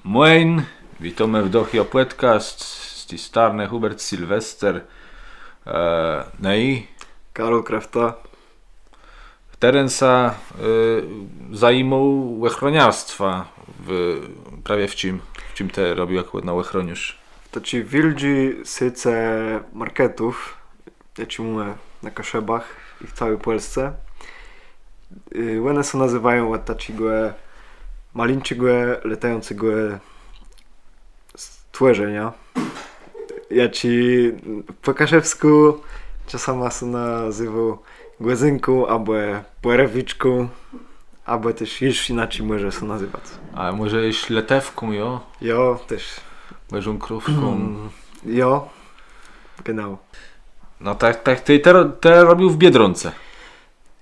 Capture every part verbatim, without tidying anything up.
Mòjn, witómë w Doch jo pòdkast, z ti starnë Hubert Sylwester, e, no i Karol Krefta. Terô sã, e, zajimôł òchróniarstwã w, prawie w czim, w czim të robił jakò, no, òchróniôrz? Taczi wiôldżi sécë marketów, jaczé mómë na Kaszëbach i w całi Pòlsce. Y, òne sã nazywają òd taczégò malinczégò, lôtającégò stwòrzeniô. Jaczi pò kaszëbskù czasama sã nazéwô gòzënką abò pòrôwiczką, abò téż jesz jinaczi mòże sã nazéwac. A mòże jesz lëtewką, jo? Jo, téż. Mòże krówką. Mm, jo, genau. No tak, tak, të, të, të robił w Biedronce.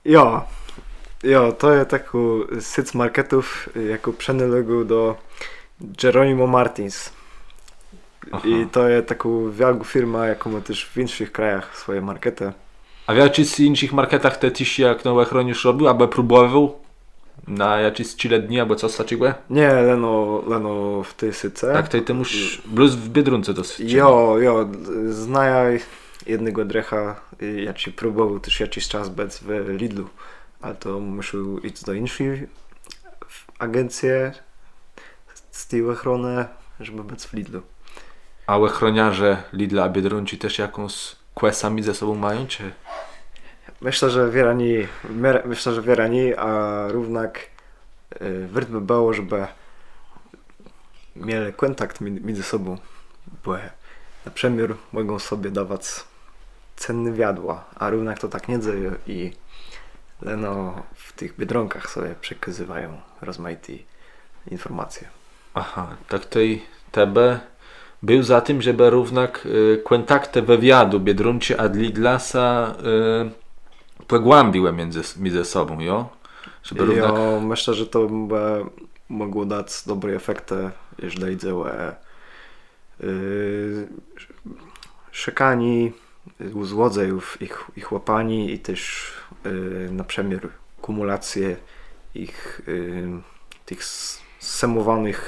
Jo, jo, to je takô séc marketów, jakô przënôlégô do Jeronimo Martins. Aha. I to je takô wiôlgô firma, jakô mô téż w jinszich krajach swòje marketë. A w jaczichs jinszich marketach të téż jakno òchróniôrz robił, abò próbòwôł na jaczis czile dni, abò cos taczégò? Nié, leno, leno w ti sécë. Tak, tej të mùszisz blós w Biedrónce to swiôdczëc. Jo, jo, znajã jednégò drëcha, y, jaczi próbòwôł téż jaczis czas bëc w Lidlu, ale to mùszôł jic do jinszi agencje z ti òchronë, żebë bëc w Lidlu. A òchróniarze Lidla a Biedrónczi téż jakąs kòsã midzë sobą mają, czë? Mëszlã, że wierã nié, mer-, mëszlã, że wierã nié, a równak, e, wôrt bë bëło, żebë mielë kòntakt mi-, midzë sobą, bò na przëmiôr mògą sobie dawac cenné wiadła, a równak to tak nie dzeje i leno w tëch Biedronkach sobie przekazywają rozmajité infòrmacje. Aha, tak tej të bë béł za tim, żebë równak, e, kòntaktë wëwiadu Biedrónczi a Lidla sã, e, pògłãbiłë midzë, midzë sobą, jo? Żebë równak... Jo, mëszlã, że to bë mògło dac dobré efektë, jeżlë jidze ò, e, szëkanié złodzeju, jich, jich łapanié i téż, e, na przëmiôr kùmùlacje jich, e, tëch s-, sëmòwónëch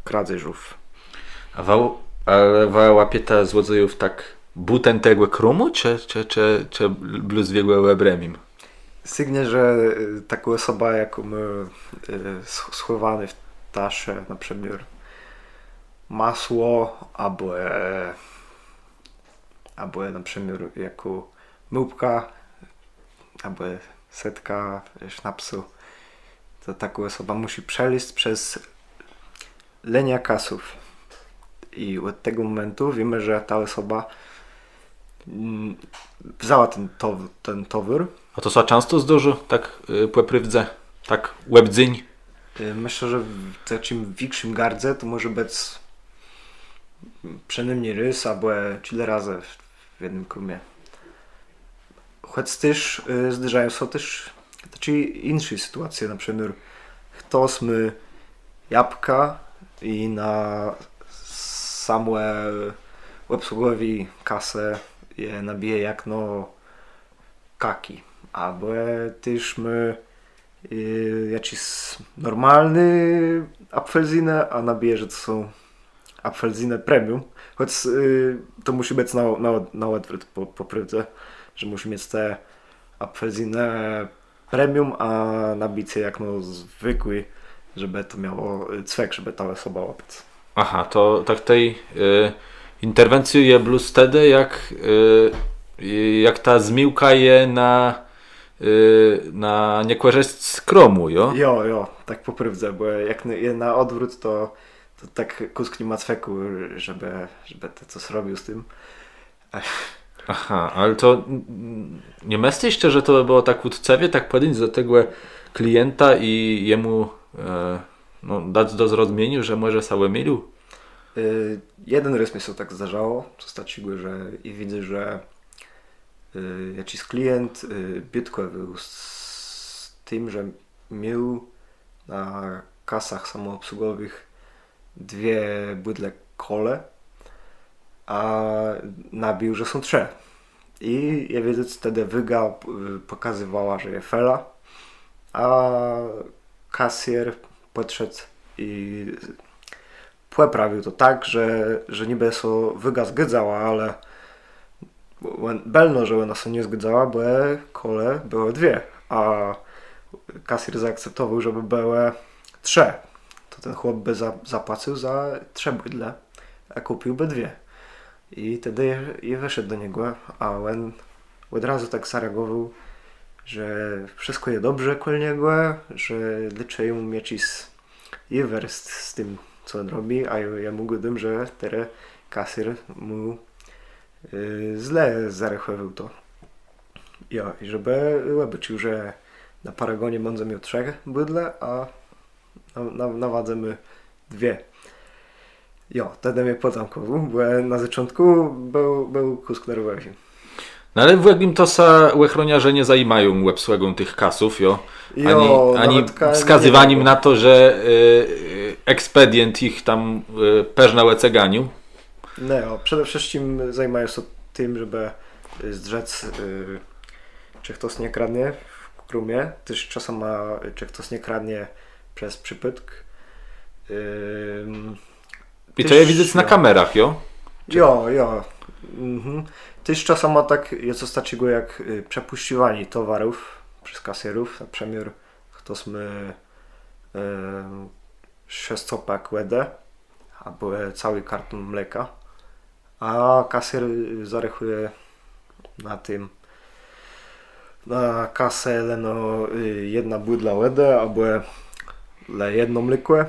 kradzéżów. A wa, ale wa łapieta złodzejów tak bùten tegò krómù, czë, czë, czë, czë blós w jegò òbrëmim? Sygnie, że, e, takô òsoba, jakô mô, e, sch-, schòwóné w taszë, na przëmiôr masło, abò, e, abò na przëmiôr jakô małpka, abò setka sznapsu, to takô òsoba mùszi przelezc przez liniã kasów. I òd tegò mòmentu wiémë, że ta òsoba, mm, wzãła ten tow-, ten towôr. A to sã czãsto zdôrzô, tak, e, pò prôwdze, tak òb dzéń? E, mëszlã, że w taczim wikszim gardze to mòże bëc przënômni rôz abò czile razy w, w jednym krómie. Chòc téż, e, zdôrzają sã téż taczé jinszé sytuacje, na przëmiôr chtos mô jabłka i na samòòbsłëgòwi kasë je nabije jakno kaczi. Abò téż mô, e, jaczis normalné apfelzynë, a nabije, że to są apfelzynë premium. Chòc, e, to mùszi bëc na, na, na òdwrót pò, pò prôwdze, że mùszi miec te apfelzynë premium, a nabic jakno zwëkłé, żebë to miało, e, cwek, żebë tã òsobã łapac. Aha, to tak tej, e, interwencjô je blós tedë, jak, e, jak ta zmiłka je na, e, na niekòrzësc z krómù, jo? Jo, jo, tak pò prôwdze, bò jak n-, je na òdwrót, to, to tak kùsk ni ma cwekù, żebë, żebë të cos robił z tim. Aha, ale to, mm, nie mëslisz të, że to bë bëło tak ùtcëwie, tak pòdińc do tegò klienta i jemù, e, no, dac do zrozmieniô, że mòże sã òmilił? Y, jeden rôz mie sã tak zdarzało, cos taczégò, że i widzã, że, y, jaczis klient, y, biôtkòwôł z, z tim, że miôł na kasach samòòbsłëgòwëch dwie bùdle kòlë, a nabił, że są trzë. I je wiedzec, tedë wôga, y, pòkazywała, że je fela, a kasjer pòdszedł i pòprawił to tak, że, że nibë sã wëga zgôdzała, ale òn, bëlno, że òna sã nie zgôdzała, bò kòle bëłë dwie, a kasjer zaakceptowôł, żebë bëłë trzë. To ten chłop bë za, zapłacył za trzë bùdle, a kùpiłbë dwie. I tedë jô, jô wëszedł do niegò, a òn òd razu tak zareagòwôł, że wszëtkò je dobrze kòl niegò, że lëczi mù jaczis jiwer z, z tim, co òn robi, a jô, jô mù gôdóm, że terô kasjer mù y, zle zarechòwôł to. Jo, i żebë òbôcził, że na paragónie bãdze miôł trzë bùdle, a na, na, na wadze mô dwie. Jo, tedë mie pòdzãkòwôł, bò na zôczątkù béł, béł kùsk nerwòwi. No ale w òglim to sã òchróniarze nie zajimają òbsłëgą tëch kasów, jo? Ani, jo, ani nawet ka-, wskazywanim na to, że y, y, ekspedient jich tam y, përznã òcëganił. No jo, przede wszëtczim zajimają sã tim, żebë y, zdrzec, y, czë chtos nie kradnie w krómie. Téż czasama, czë chtos nie kradnie przez przëpôdk. Ym, I to je widzec na kamerach, jo? Jo, jo. Mhm. Téż czasama tak je cos taczégò jak y, przepùszcziwanié towarów przez kasjerów. Na przëmiôr chtos mô y, szescopak wòdë, abò całi kartón mléka, a kasjer y, zarechùje na tim, na kasë leno y, jedna bùdla wòdë, abò le jedno mlékò.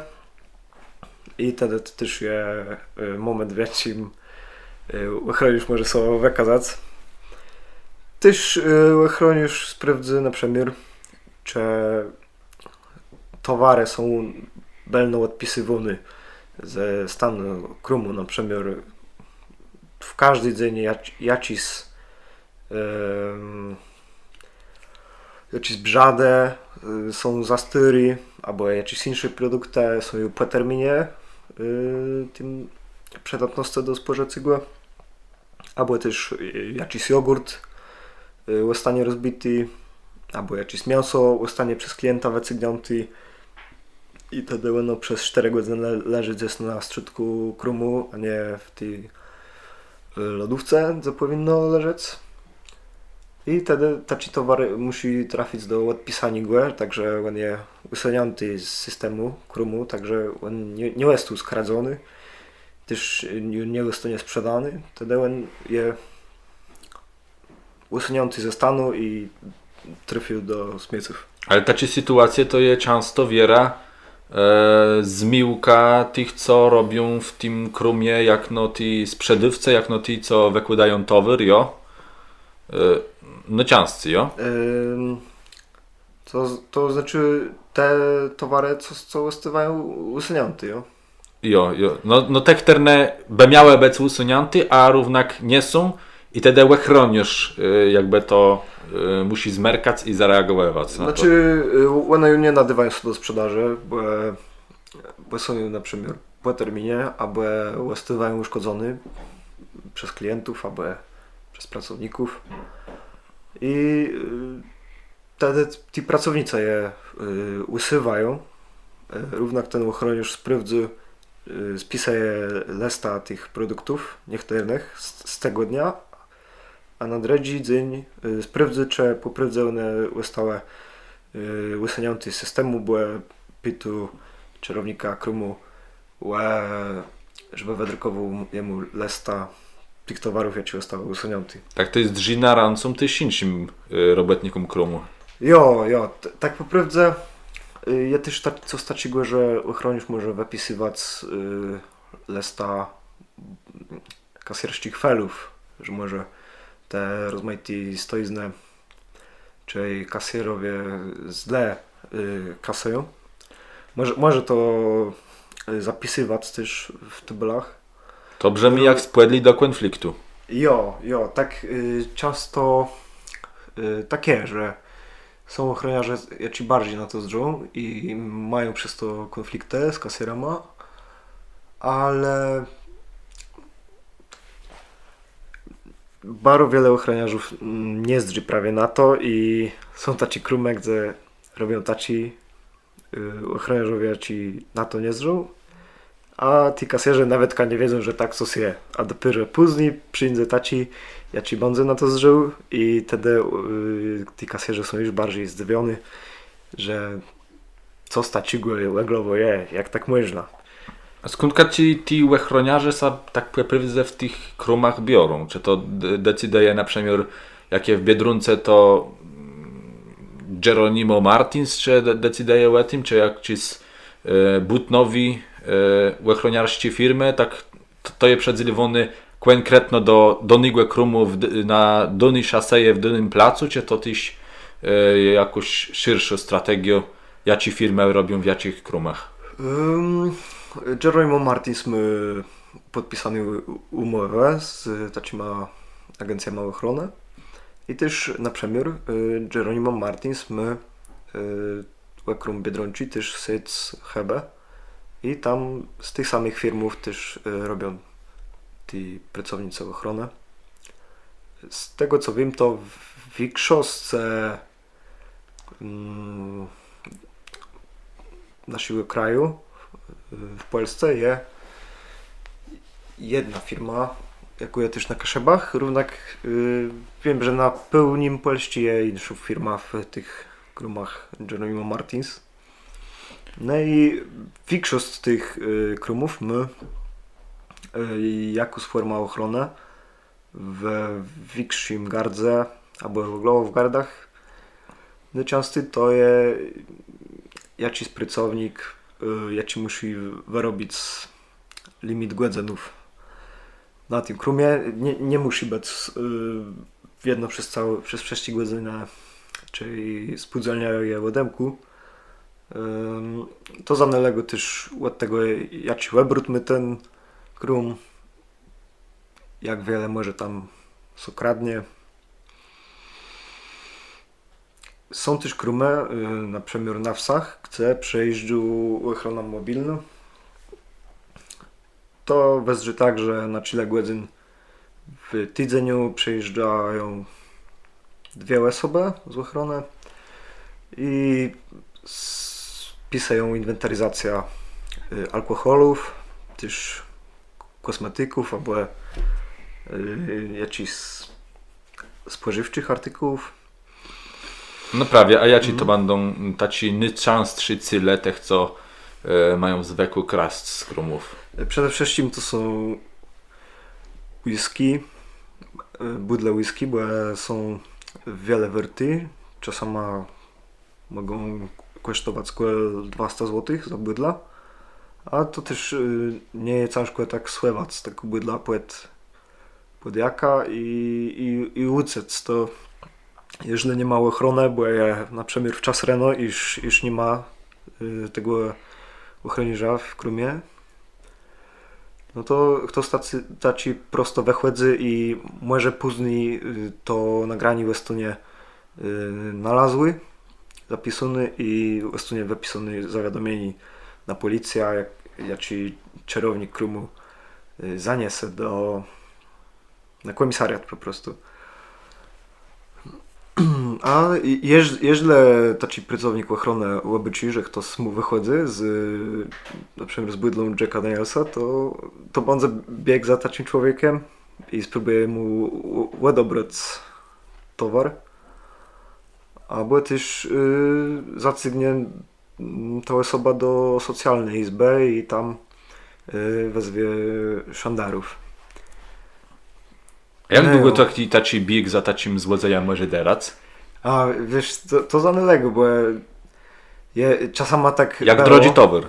I tedë to téż je y, mòment, w jaczim y, òchróniôrz mòże sã wëkazac. Téż y, òchróniôrz sprôwdzô na przëmiôr, czë towarë są bëlno òdpisywóné ze stanu krómù, na przëmiôr w kòżdi dzéń jac-, jaczis, em, jaczis brzadë y, są za stôré, abò jaczis jinszé produktë są ju pò terminie y, tim przëdatnoscë do spòżëcégò. Abò téż y, jaczis jogùrt y, òstónie rozbiti, abò jaczis miãso òstónie przez klienta wëcygniãti i tedë òno przez sztërë gòdzënë le-, leżi gdzes na strzódkù krómù, a nié w ti y, lodówce, co pòwinno leżec. I tedë taczi towar mùszi trafic do òdpisaniégò, tak że òn je ùsëniãti z systemù krómù, tak że òn nie, nie òstôł skradzony. Téż ju nie òstónie sprzedóny, tedë òn je ùsëniãti ze stanu i trafił do smieców. Ale taczé sytuacje to je czãsto wierã e, zmiłka tëch, co robią w tim krómie, jakno ti sprzedôwcë, jakno ti, co wëkłôdają towôr, jo? E, no czãscy, jo? Em, to, to znaczi te towarë, co, co òstôwają ùsëniãté, jo? Jo, jo. No, no te, chtërne bë miałë bëc ùsëniãté, a równak nie są, i tedë òchróniôrz e, jakbë to e, mùszi zmerkac i zareagòwac na to. Znaczi, e, òne ju nie nadôwają sã do sprzedażë, bò, bò są ju na przëmiôr pò terminie, abò òstôwają ùszkòdzoné przez klientów, abò przez pracowników. I e, tedë ti pracownicë je e, ùsëwają. E, równak ten òchróniôrz sprôwdzô, e, spisëje lëstã tëch produktów, niechtërnëch z, z tegò dnia, a na drëdżi dzéń e, sprôwdzô, czë pò prôwdze òne òstałë e, ùsëniãté z systemù, bò pitô czerownika krómù, e, żebë wëdrëkòwôł jemù lëstã tëch towarów, jaczé òstałë ùsëniãté. Tak to je zdrzina rãką téż jinszim e, robòtnikóm krómù. Jo, jo, t-, tak pò prôwdze e, je téż tak, cos taczégò, że òchróniôrz mòże wëpisëwac e, lëstã kasjersczich felów, że mòże te rozmajité stojiznë, czë kasjerowie zle e, kasëją. Mòże, mòże to e, zapisëwac téż w tabelach. To brzëmi jak spòdlé do kònfliktu. Jo, jo, tak e, czãsto e, tak je, że są òchróniarze, jaczi barżi na to zdrzą i mają przez to kònfliktë z kasjerama, ale baro wiele òchróniarzów mm, nie zdrzi prawie na to i są taczé krómë, gdze robią taczi e, òchróniarzowie, jaczi na to nie zdrzą, A ti kasjerze nawetka nie wiedzą, że tak cos je. A dopiérze pózni przińdze taczi, jaczi bãdze na to zdrzôł i tedë ti kasjerze są ju barżi zdzëwiony, że cos taczégò òglowò je, jak tak mòżna. A skądka ti òchróniarze sã tak pò prôwdze w tëch krómach biorą? Czë to decydëje na przëmiôr, jak je w Biedrónce, to Geronimo Martins, czë decydëje ò tim, czë jaczis bùtnowi òchróniarsczi firmë, tak to je przëdzeliwóné kònkretno do dónégò krómù na dóny szaséji w dónym placu, czë to téż jakąs szerszą strategią, jaczé firmë robią w jaczich krómach? Geronimo Martins mô pòdpisóné ùmòwã z taczima agencjama òchronë. I téż na przëmiôr Geronimo Martins mô òkróm Biedrónczi téż séc Hebe. I tam z tëch samëch firmów téż robią ti pracownicë òchronë. Z tegò co wiém, to w wikszoscë naszégò kraju, w Pòlsce je jedna firma, jakô je téż na Kaszëbach, równak wiém, że na pôłnim Pòlsczi je jinszô firma w tëch krómach Geronimo Martins. No i wikszosc tëch krómów mô jakąs fòrmã òchronë we wikszim gardze abò òglowò w gardach. Nôczãscy to je jaczis pracownik, jaczi mùszi wërobic limit gòdzënów na tim krómie. Nie mùszi bëc wiedno przez całé, przez wszëtczé gòdzënë, czej spółdzelniô je òdemkłô. To zanôlégô téż òd tegò, jaczi òbrót mô ten króm, jak wiele mòże tam sã kradnie. Są téż krómë, na przëmiôr na wsach, gdze przëjéżdżô òchrona mòbilnô. To wëzdrzi tak, że na czile gòdzyn w tidzeniu przëjéżdżają dwie òsobë z òchronë i spisëją inwentarizacjã alkòhòlów, téż kòsmetików abò jaczichs spòżiwczich artikòłów. No prawie, a jaczi to bãdą taczi nôczãstszi céle tëch, co mają zwëk krasc z krómów? Przede wszëtczim to są whisky, bùdle whisky, bò są wiele wôrté, czasama mògą kòsztowac kòl dwasta złotëch za bùdlã. A to téż nie je cãżkò tak schòwac taką bùdlã pòd jakã i ùcec. To jeżlë ni ma òchronë, bò je na przëmiôr wczas reno, jesz ni ma tegò òchróniarza w krómie, no to chtos taczi prosto wëchòdzy i mòże pózni to nagranié òstónie nalazłé, zapisóné i òstónie wëpisóné zawiadomienié na pòlicjã, jaczi czerownik krómù zaniese do na kòmisariat pò prostu. A jeżlë taczi pracownik òchronë òbôczi, że chtos mù wëchòdzy z, na przëmiôr z bùdlą Jacka Danielsa, to bãdze biegł za taczim człowiekã i spróbùje mù òdebrac towar. Abò téż zacygnie ta òsoba do socjalny jizbë i tam wezwie szandarów. Jak długò taczi biég za taczim złodzejã mòże derac? A wiész, to zanôlégô, bò czasama tak... Jak drodżi towôr.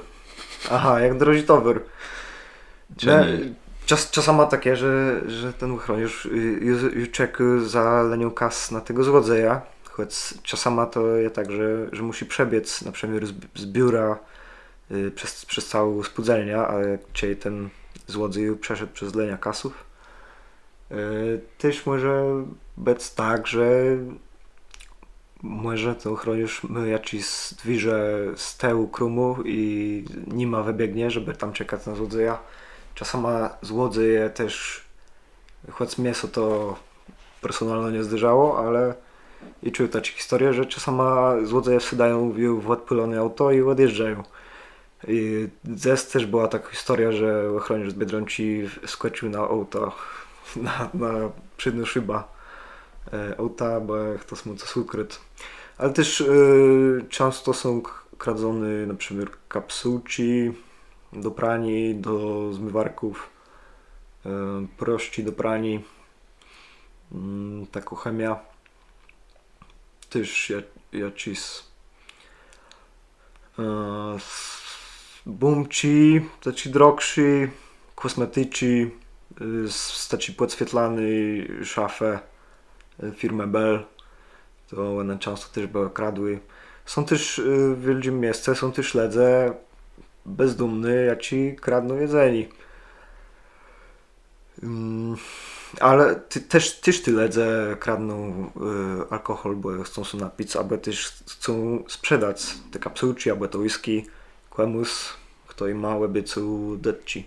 Aha, jak drodżi towôr. Czasama tak je, że ten òchróniôrz ju czekô za linią kas na tegò złodzeja. Chòc czasama to je tak, że mùszi przebiec na przëmiôr z biura przez całą spółdzelniã, ale czej ten złodzéj ju przeszedł przez liniã kasów. Téż mòże bëc tak, że mòże ten òchróniôrz mô jaczis dwiérze z tëłu krómù i nima wëbiegnie, żebë tam czekac na złodzeja. Czasama złodzeje téż, chòc mie sã to personalno nie zdôrzało, ale i czuł taczé historie, że czasama złodzeje wsôdają w òdpôloné auto i òdjéżdżają. I dzes téż bëła takô historiô, że òchróniôrz z Biedronczi skòcził na auto, na, na przédną szëbã auta, bò chtos mù cos ùkrôdł. Ale téż czãsto są kradzoné na przëmiôr kapsułczi do praniô, do zmëwarków, proszczi do praniô, takô chemiô. Téż jaczis bómczi, taczi drogczi, kòsmeticzi, taczi pòdswietlóné szafë firmë Bell. To òne czãsto téż bëłë kradłé. Są téż w wiôldżim miesce, są téż lëdze bezdomny, jaczi kradną jedzenié. Ale téż ti lëdze kradną alkòhòl, bò chcą sã napic, abò téż chcą sprzedac te kapsułczi abò to whisky kòmùs, chto jima òbiecôł dëtczi.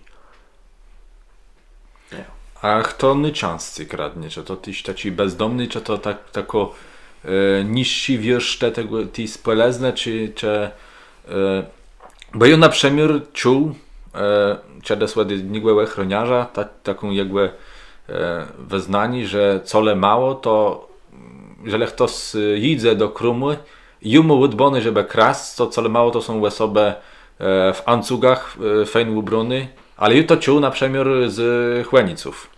A chto nôczãscy kradnie? Czë to téż taczi bezdomny, czë to tak takô niższi wiérztë tegò, ti spòlëznë, czë, czë Bò jô na przëmiôr czuł czedës òd jednégò òchróniarza taką jakbë wëznanié, że colemało to, żelë chtos jidze do krómù, ju mô ùdbóné, żebë krasc, to colemało to są òsobë w ancugach, fejn ùbróné, ale jô to czuł na przëmiôr z Chòniców.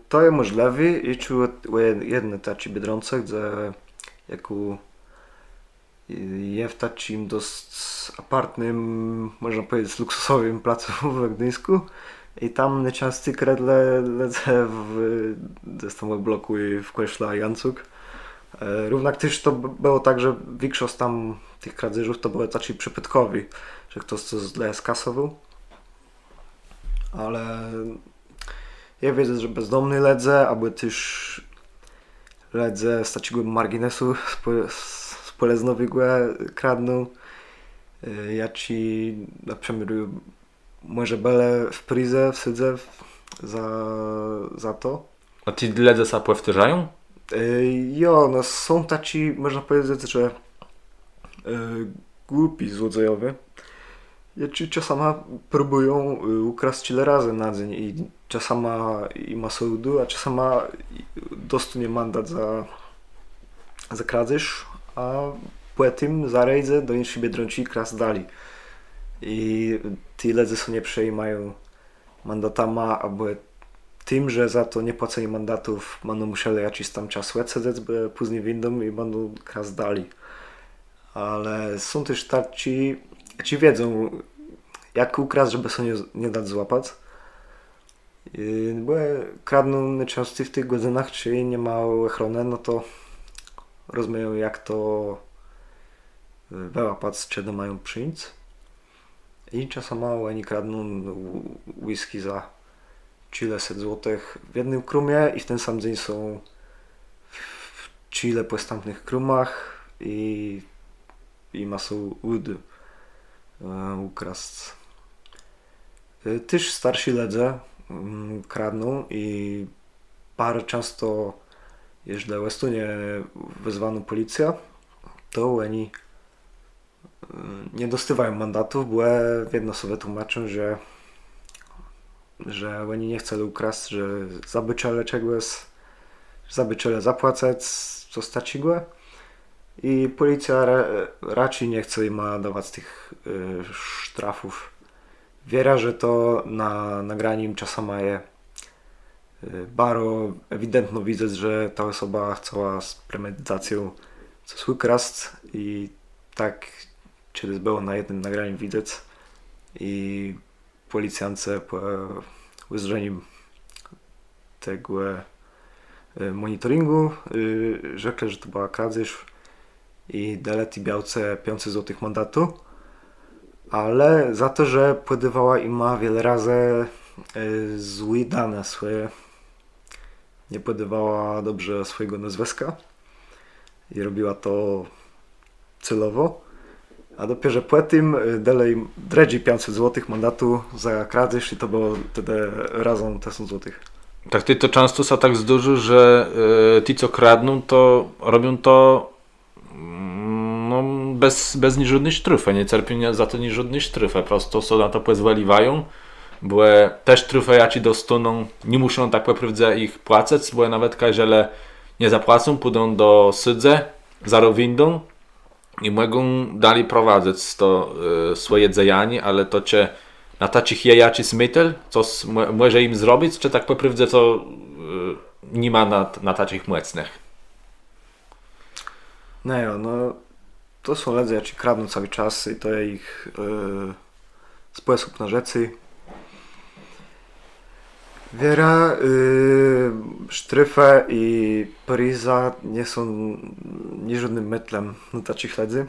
To je mòżlëwé, jô czuł ò jedny taczi Biedronce, dze jakô je w taczim dosc apartnym, mòżna pòwiedzec, luksusowim placu we Gduńskù. I tam nôczãscy kredlë lëdze w, dzes tam òblokłi w kòszlã i ancug. Równak téż to bëło tak, że wikszosc tam tëch kradzéżów to bëłë taczé przëpôdkòwé, że chtos to zle skasowôł. Ale je wiedzec, że bezdomny lëdze, abò téż lëdze z taczégò marginesu spòlëznowégò kradną, jaczi na przëmiôr mòże bëlë w prizë, w sëdzë za to. A ti lëdze sã pòwtôrzają? Jo, no są taczi, mòżna pòwiedzec, że głupi złodzejowie, jaczi czasama próbùją ùkrasc czile razy na dzéń i czasama jima sã ùdô, a czasama dostónie mandat za kradzéż, a pò tim zarô jidze do jinszi Biedronczi krasc dali. I ti lëdze sã nie przejmają mandatama abò tim, że za to niepłacenié mandatów bãdą mùszelë jaczis tam czas òdsedzec, bò pózni wińdą i bãdą krasc dali. Ale są téż taczi, co wiedzą, jak ùkrasc, żebë sã nie dac złapac. Bò kradną nôczãscy w tëch gòdzënach, czej ni ma òchronë, no to rozmieją, jak to wëłapac, czedë mają przińc. I czasama òni kradną whisky za czile set złotëch w jednym krómie i w ten sóm dzéń są w czile pòstãpnëch krómach i jima sã ùdô ùkrasc. Téż starszi lëdze kradną i baro czãsto, jeżlë òstónie wezwónô pòlicjô, to òni nie dostôwają mandatów, bò wiedno so wëtłómaczą, że że òni nie chcelë ùkrasc, że zabëczelë czegòs, że zabëczelë zapłacëc, co staczégò. I pòlicjô raczi nie chce jima dawac tëch sztrafów. Wierã, że to na nagranim czasama je baro ewidentno widzec, że ta òsoba chcała z premedytacją cos ùkrasc i tak czedës bëło na jednym nagranim widzec i pòlicjance pò ùzdrzenim tegò mònitoringù rzeklë, że to bëła kradzéż i delë ti białce piãcset złotëch mandatu, ale za to, że pòdôwała jima wiele razy złé dane swòje, nie pòdôwała dobrze swòjégò nôzwëska i robiła to celowò. A dopiérze pò tim delë jim drëdżé piãcset złotëch mandatu za kradzéż i to bëło tedë razã tësąc złotëch. Tak, tej to czãsto sã tak zdôrzô, że ti, co kradną, to robią to, no, bez, bez niżódny sztrôfë, nie cerpią za to niżódny sztrôfë, prosto so na to pòzwòliwają, bò te sztrôfë, jaczé dostóną, nie mùszą tak pò prôwdze jich płacëc, bò nawetka jeżlë nie zapłacą, pùdą do sôdzë, zarô wińdą i mògą dali prowadzëc to swòje dzejanié, ale to czë na taczich je jaczis mëtel, co mòże jim zrobic, czë tak pò prôwdze to ni ma na taczich mòcnëch. No jo, no to są lëdze, jaczi kradną całi czas i to je jich spòsób na żëcé. Wierã sztrôfë i priza nie są niżódnym mëtlã na taczich lëdzy.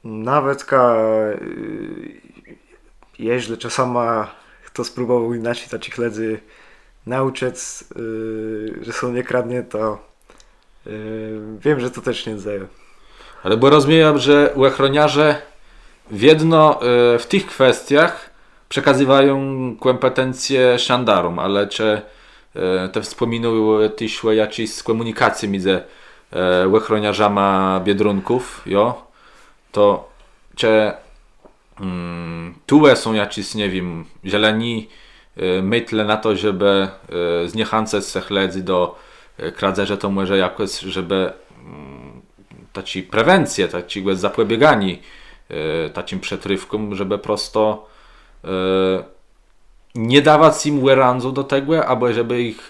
Nawetka jeżlë czasama chto spróbòwôł jinaczi taczich lëdzy naùczëc, że sã nie kradnie, to wiém, że to téż nie dzeje. Ale bò rozmiejã, że òchróniarze wiedno w tëch kwestiach przekazywają kòmpetencje szandaróm, ale czë të wspòminôł téż ò jaczis kòmùnikacji midzë òchróniarzama Biedrónków, jo? To czë tu są jaczis, nie wiém, zeleni mëtle na to, żebë zniechãcëc tëch lëdzy do kradzëżë, to mòże jakòs, żebë taczi prewencje, taczégò zapòbieganiô taczim przëtrôfkóm, żebë prosto nie dawac jim òrãdzów do tegò, abò żebë jich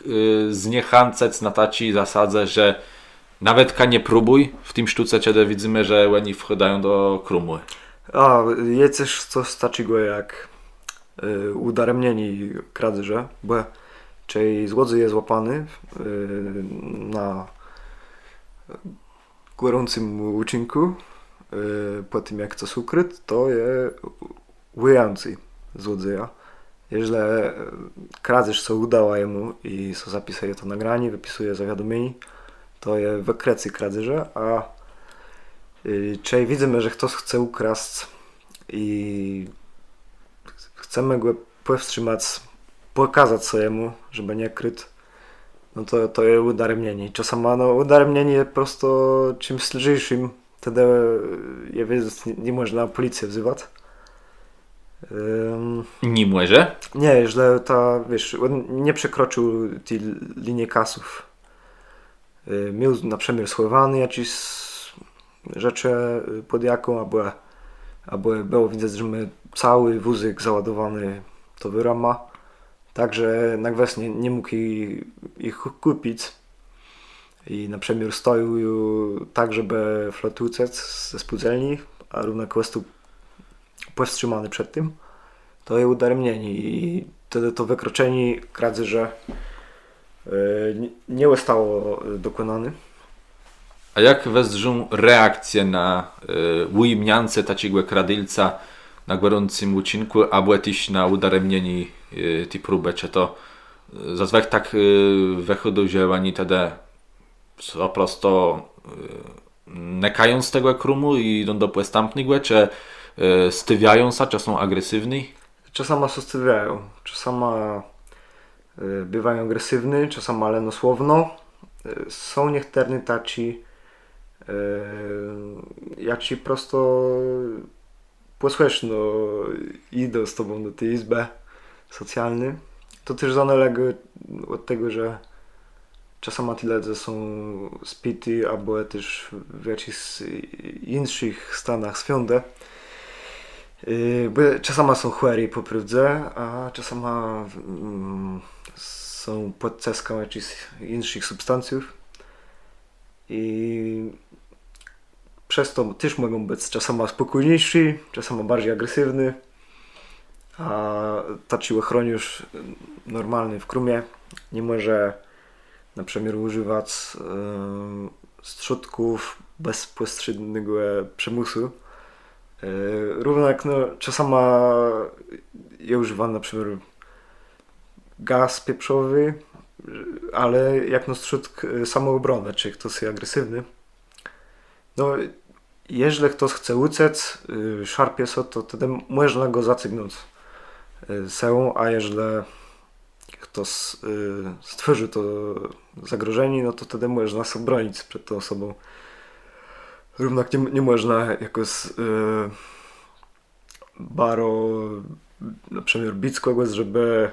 zniechãcëc na taczi zasadze, że nawetka nie próbùj, w tim sztóce, czedë widzymë, że òni wchôdają do krómù. A je téż cos taczégò jak ùdaremnienié kradzëżë, bò czej złodzéj je złapóny na gòrącym ùczinkù, pò tim jak cos ùkrôdł, to je wëjãcé złodzeja. Jeżlë kradzéż sã ùdała jemù i sã zapisëje to nagranié, wëpisëje zawiadomienié, to je wëkrëcé kradzëżë. A czej widzymë, że chtos chce ùkrasc i chcemë gò pòwstrzëmac, pòkazac sã jemù, żebë nie krôdł, no to to je ùdaremnienié. Czasama no ùdaremnienié je prosto czims lżejszim. Tedë je wiedzec, nie mòże na pòlicjã wzéwac. Ni mòże? Nié, jeżlë ta, wiész, òn nie przekrocził ti linie kasów. Miôł na przëmiôr schòwóné jaczés rzeczë pòd jaką, abò abò bëło widzec, że mô całi wózyk załadowóny towôrama. Tak że na gwës nie mógł jich kùpic. I na przëmiôr stojôł ju tak, żebë flot ùcec ze spółdzelni, a równak òstôł pòwstrzimóny przed tim. To je ùdaremnienié i tedë to wëkroczenié kradzëżë nie òstało dokònóné. A jak wëzdrzą reakcje na ùjimniãcé taczégò kradélca na gòrącym ùczinkù abò téż na ùdaremnienié ti próbë? Czë to zazwëk tak wëchôdô, że òni tedë pò prostu nëkają z tegò krómù i jidą do pòstãpnégò, czë stôwiają sã, czë są agresywny? Czasama sã stôwiają, czasama biwają agresywny, czasama leno słowno. Są niechtërny taczi, jaczi prosto pòsłëszno jidą z tobą do ti jizbë socjalny. To téż zanôlégô òd tegò, że czasama ti lëdze są spiti abò téż w jaczichs jinszich stanach swiądë. Bò czasama są chòri pò prôwdze, a czasama są pòd cëskã jaczichs jinszich substancjów. I przez to téż mògą bëc czasama spòkójniészi, czasama barżi agresywny. A taczi òchróniôrz normalny w krómie ni mòże na przëmiôr ùżëwac strzódków bezpòstrzédnégò przëmùsu. Równak no czasama je ùżiwóny na przëmiôr gaz pieprzowi, ale jakno strzódk samòòbronë, czej chtos je agresywny. No jeżlë chtos chce ùcec, szarpie sã, to tedë mòżna gò zacygnąc sëłą. A jeżlë to stwòrzi to zagrożenié, no to tedë mòżna sã bronic przed tą òsobą. Równak nie mòżna jakòs baro na przëmiôr bic kògòs, żebë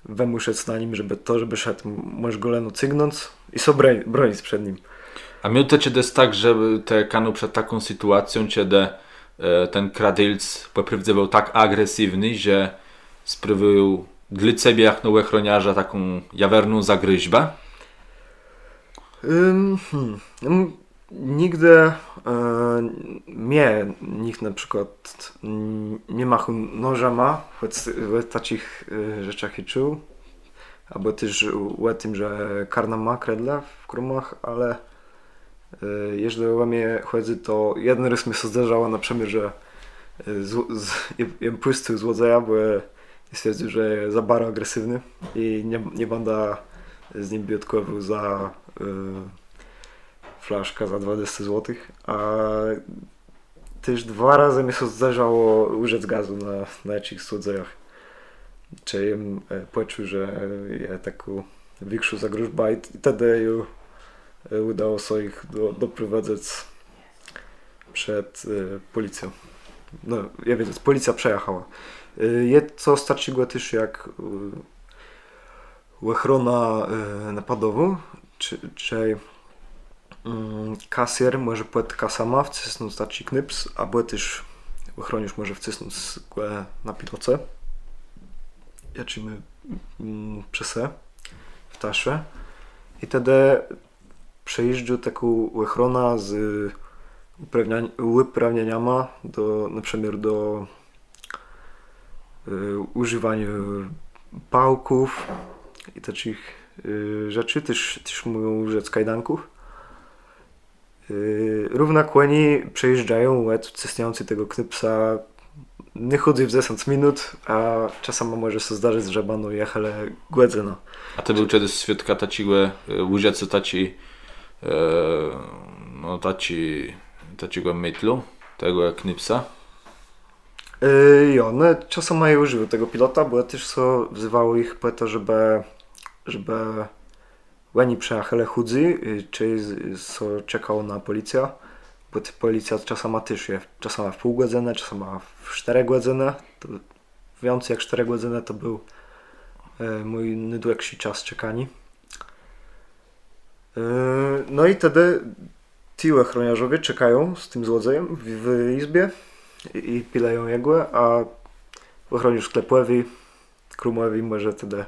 wëmùszëc na nim, żebë to, żebë szedł, mòżesz gò leno cygnąc i sã bronic przed nim. A miôł të czedës tak, że të kanął przed taką sytuacją, czedë ten kradélc pò prôwdze béł tak agresywny, że sprôwiôł dlô cebie jakno òchróniarza taką jawerną zagrôzbã? Nigdë mie nicht na przëkłôd nie machôł nożama, chòc ò taczich rzeczach i czuł, abò téż ò tim, że karna ma kradlë w krómach, ale jeżlë ò mie chòdzy, to jeden rôz mie sã zdarzało na przëmiôr, że jem pùscył złodzeja, bò stwierdzył, że je za baro agresywny i nie bãdã z nim biôtkòwôł za flaszkã za dwadzesce złotëch. A téż dwa razë mie sã zdarzało ùżëc gazu na jaczichs złodzejach, czej jem pòczuł, że je takô wikszô zagrôzba, i tedë ju ùdało sã jich doprowadzëc przed pòlicjã. No, je wiedzec, pòlicjô przëjachała. Je to staczégò téż jak òchrona napadowô, czej kasjer mòże pòd kasama wcësnąc taczi knips, abò téż òchróniôrz mòże wcësnąc gò na piloce, jaczi mô przë se w taszë, i tedë przëjéżdżô takô òchrona z ùprawnieniama do, na przëmiôr do ùżiwaniô pałków i taczich rzeczi, téż mògą ùżëc kajdanków. Równak òni przëjéżdżają òd wcësniãcô tegò knipsa nôchùdzy w dzesãc minut, a czasama mòże sã zdarzëc, że bãdą jachelë gòdzënã. A të béł czedës swiôdkã taczégò ùżëcô taczi, no taczi, taczégò metlu, tegò knipsa? Jo, no czasama jem ùżiwôł tegò pilota, bò téż sã wzywało jich pò to, żebë, żebë òni przëjachelë chùdzy, czej sã czekało na pòlicjã, bò pòlicjô czasama téż je, czasama w pół gòdzënë, czasama w sztërë gòdzënë. To wiãcy jak sztërë gòdzënë to béł mój nôdłëgszi czas czekaniô. No i tedë ti òchróniarzowie czekają z tim złodzejã w jizbie i pilëją jegò, a òchróniôrz sklepòwi, krómòwi mòże tedë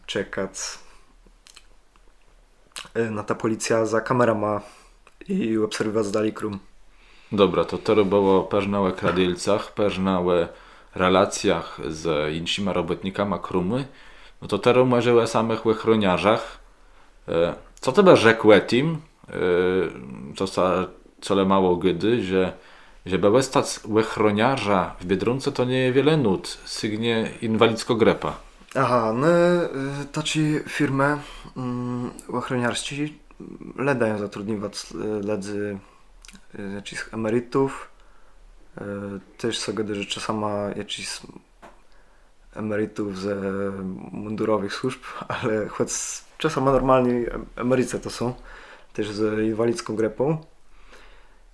czekac na tã pòlicjã za kamerama i òbserwòwac dali króm. Dobra, to terô bëło përznã ò kradélcach, përznã ò relacjach z jinszima robòtnikama krómù. No to terô mòże ò samëch òchróniarzach. Co të bë rzekł ò tim, co sã colemało gôdô, że żebë òstac òchróniarzã w Biedronce, to nie je wiele nót, sygnie inwalidzkô grëpa. Aha, no taczé firmë òchróniarsczé lëdają zatrudniwac lëdzy, znaczi emeritów. Téż sã gôdô, że czasama jaczis emeritów ze mundurowëch służb, ale chòc czasama normalny emericë to są, téż z inwalidzką grëpą.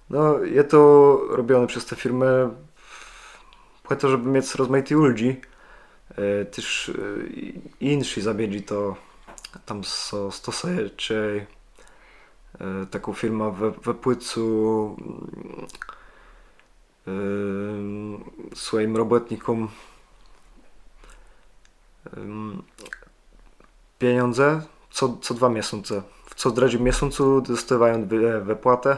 No je to robioné przez te firmë pò to, żebë miec rozmajité ùldżi. Téż jinszé zabiedżi to tam sã stosëje, czej takô firma wëpłôcy swòjim robòtnikóm pieniãdze co dwa miesące. W co drëdżim miesącu dostôwają wëpłatã,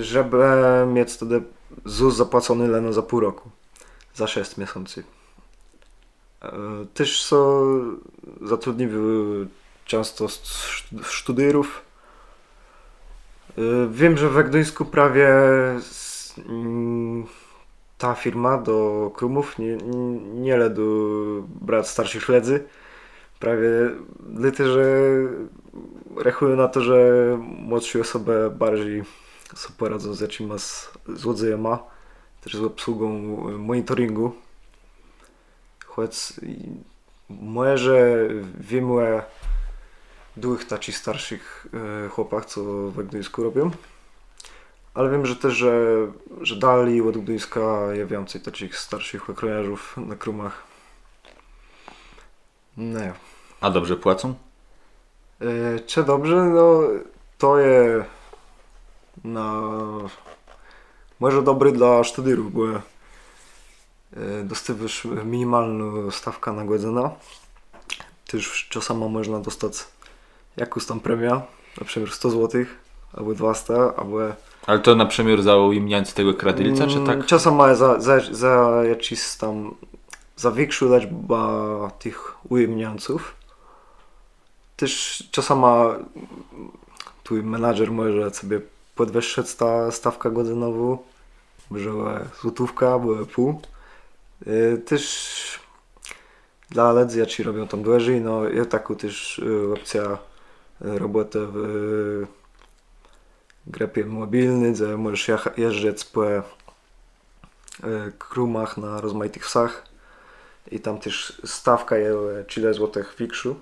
żebë miec tedë ZUS zapłacony leno za pół rokù, za szesc miesący. Téż sã zatrudniwało czãsto sztudérów. Wiém, że we Gduńskù prawie ta firma do krómów nie lëdô brac starszich lëdzy. Prawie dlôte, że rechùją na to, że młodszé òsobë barżi so pòradzą z jaczima złodzejama, téż z òbsługą mònitoringù. Chòc mòże wiém ò dwùch taczich starszich chłopach, co we Gduńskù robią. Ale wiém, że téż, że dali òd Gduńska je wiãcy taczich starszich òchroniarzów na krómach. No jo. A dobrze płacą? Czë dobrze? No, to je na mòże dobré dlô sztudérów, bò dostôwôsz minimalną stôwkã na gòdzënã. Téż czasama mòżna dostac jakąs tam premiã, na przëmiôr sto złotëch abò dwasta, abò... Ale to na przëmiôr za ùjimniãcé tegò kradélca, czë tak? Czasama za jaczis tam, za wikszą lëczbã tëch ùjimniãców. Téż czasama twój menadżer mòże sobie pòdwëższëc tã stôwkã gòdzënową, mòże ò złotówkã abò ò pół. Téż dlô lëdzy, jaczi robią tam dłëżi, no je takô téż òpcjô robòtë w grëpie mòbilny, dze mòżesz jezdzac pò krómach na rozmajitëch wsach. I tam téż stôwka je czile złotëch wikszô.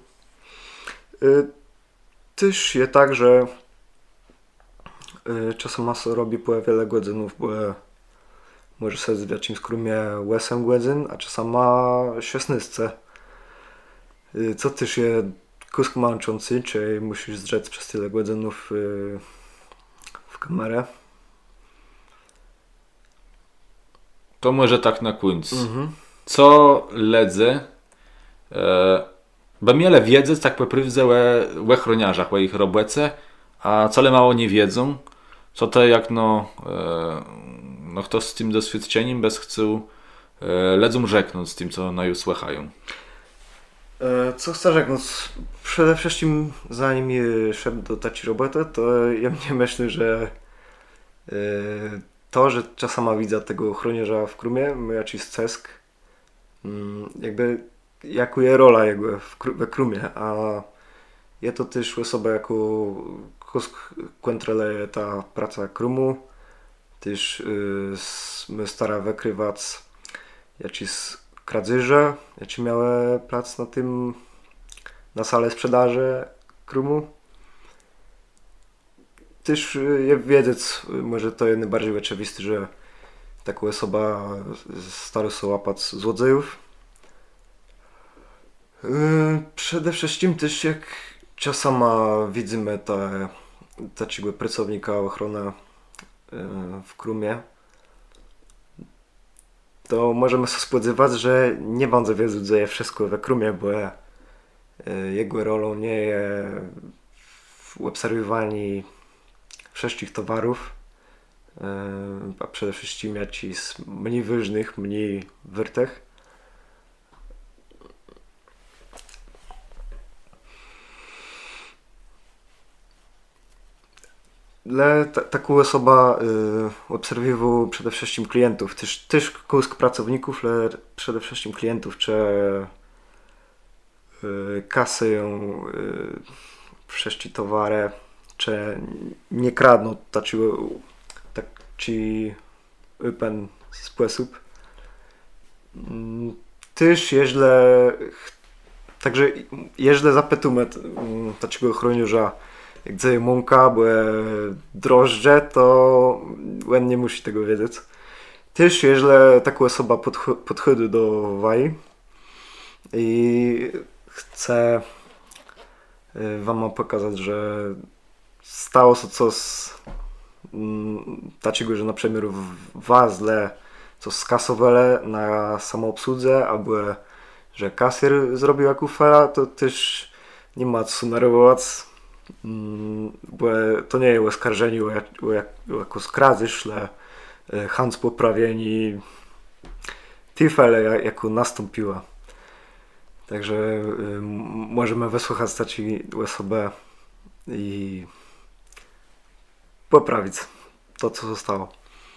Téż je tak, że czasama sã robi pò wiele gòdzënów, bò mòże sedzec w jaczims krómie òsem gòdzyn, a czasama szesnôsce. Co téż je kùsk mãczącé, czej mùszisz zdrzec przez tëli gòdzënów w kamerã. To mòże tak na kùńc. Co lëdze bë mielë wiedzec tak pò prôwdze ò òchroniarzach, ò jich robòce, a colemało nie wiedzą, co të jak no chtos z tim doswiôdczenim bës chcôł lëdzóm rzeknąc z tim, co naju słëchają? Co chcã rzeknąc? Przede wszëtczim, zanim jem szedł do taczi robòtë, to jem nie mëslôł, że to, że czasama widzã tegò òchroniarza w krómie, mô jaczis cësk, jakbë jakô je rola jegò we krómie, a je to téż òsoba, jakô kùsk kòntrolëje tã prôcã krómù. Téż mô starã wëkrëwac jaczis kradzéże, jaczé miałë plac na tim, na salë sprzedażë krómù. Téż je wiedzec, mòże to je nôbarżi òcziwisté, że takô òsoba starô sã łapac złodzejów. Przede wszëtczim téż jak czasama widzymë taczégò pracownika òchronë w krómie, to mòżemë sã spòdzewac, że nie bãdze wiedzôł, dze je wszëtkò we krómie, bò jegò rolą nie je òbserwòwanié wszëtczich towarów, a przede wszëtczim jaczichs mni wôżnëch, mni wôrtëch. Le taką òsobã òbserwòwôł przede wszëtczim klientów, téż kùsk pracowników, le przede wszëtczim klientów, czë kasëją wszëtczé towarë, czë nie kradną, taczi òpen spòsób. Téż jeżlë, tak że jeżlë zapëtómë taczégò òchroniarza, jak dzeje mąka abò drożdże, to òn nie mùszi tegò wiedzec. Téż jeżlë takô òsoba pòdchòdzy do waji i chce wama pòkazac, że stało sã cos taczégò, że na przëmiôr wa zle cos skasowelë na samoòbsłudze abò że kasjer zrobił jaką felã, to téż ni ma co sã nerwòwac, bò to nie je òskarżenié ò jakąs kradzéż, le chãc pòprawieniô ti felë, jakô nastąpiła. Tak że mòżemë wësłëchac taczi òsobë i pòprawic to, co òstało.